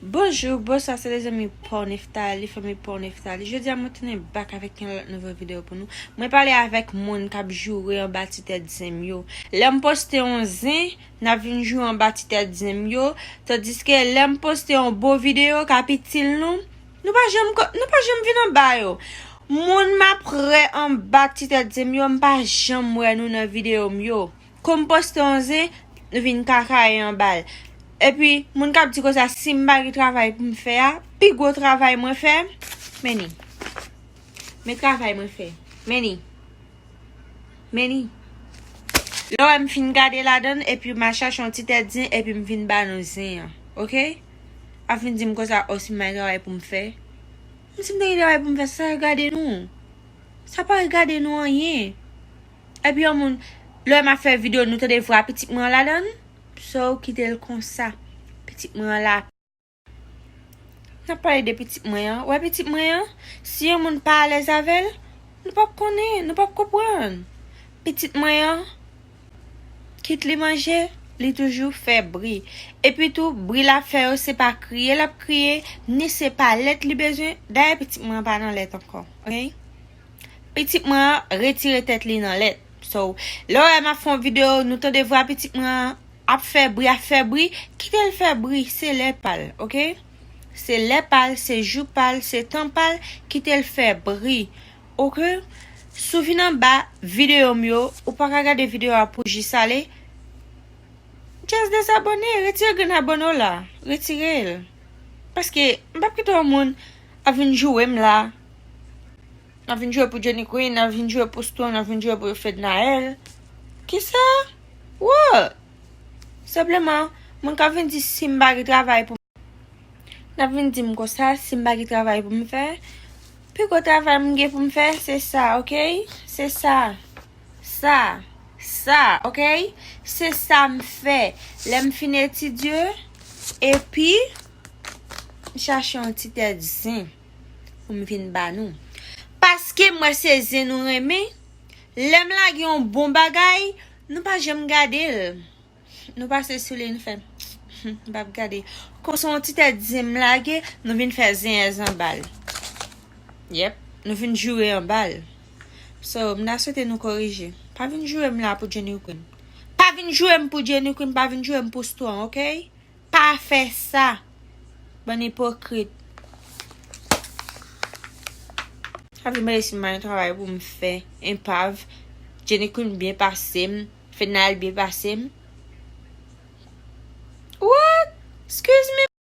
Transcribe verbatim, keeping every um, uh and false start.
Bonjou, bonswa, se lezanmi pa w Neftali, fanmi pa w Neftali. Jodi a mwen tounen back avèk yon lòt nouvo videyo pou nou. Mwen pale avèk moun k ap joure anba ti tèt zen m yo. Lè m poste yon zen, n ap vin joure anba ti tèt zen m yo. Tandiske lè m poste yon bon videyo k ap itil nou, nou pa janm ko-, nou pa janm vin anba yo. Moun m ap rè anba ti tèt zen m yo, m pa janm wè nou nan videyo m yo. Kou m poste yon zen, nou vin kakaye anba l. Epi, moun k ap di konsa, si m pa gen travay pou m fè a, pi gwo travay mwen fè, men ni. Men travay mwen fè. Men ni. Men ni. Lè w wè m fin gade ladan l, epi m al chache yon ti tèt zen, epi m vin ba nou zen an. Oke? Ap vin di m konsa, o, si m pa gen travay pou m fè. Men si m te gen travay pou m fè, sa regade nou? Sa pa regade nou anyen. Epi yon moun, lè m ap fè videyo, nou tande vwa pitit mwen an ladan l? So, kite l konsa. Pitit mwen an la. N ap pale de pitit mwen an. Wè pitit mwen an, si yon moun pa alèz avè l, nou p ap konnen, nou p ap konprann. Pitit mwen an, kit li manje, li toujou fè bri. Epi tou, bri l ap fè yo, se pa kriye l ap kriye, ni se pa lèt li bezwen. Dayè, pitit mwen an pa nan lèt ankò, oke? Pitit mwen an retire tèt li nan lèt. So, lè w wè m ap fè yon videyo, nou tande vwa pitit mwen an ap fè bri, ap fè bri, kite l fè bri, se lè pa l, oke? Se lè pa l, se jou pa l, se tan pa l, kite l fè bri, oke? Si w vin anba videyo m yo, ou pa ka gade videyo a pou jis ale, just dezabòne, retire grenn abòne w la, retire l. Paske m p ap kite yon moun ap vin joure m la. N ap vin joure pou Jenny Queen, n ap vin joure pou Stone, n ap vin joure pou Fednaelle. Kisa? What? Senpleman, moun k ap vin di si m pa gen travay pou n ap vin di m konsa, si m pa gen travay pou m fè, pi gwo travay m gen pou m fè, se sa, oke? Se sa. Sa. Sa, oke? Se sa m fè. Lè m fin etidye, epi m chache yon ti tèt zen pou m vin ba nou. Paske m wè se zen nou renmen, lè m lage yon bon bagay, nou pa janm gade l. Nou pase sou li, nou fè, m p ap gade. Konsa yon ti tèt zen m lage, nou vin fè zenyèz anba l. Yep, nou vin joure anba l. So, m ta swete nou korije. Pa vin joure m la pou Jenny Queen. Pa vin joure m pou Jenny Queen, pa vin joure m pou Stone, oke? Pa fè sa. Bann ipokrit. Sa vle mande si m pa gen travay pou m fè. Enpav. Jenny Queen byen pase m. Fednaelle byen pase m.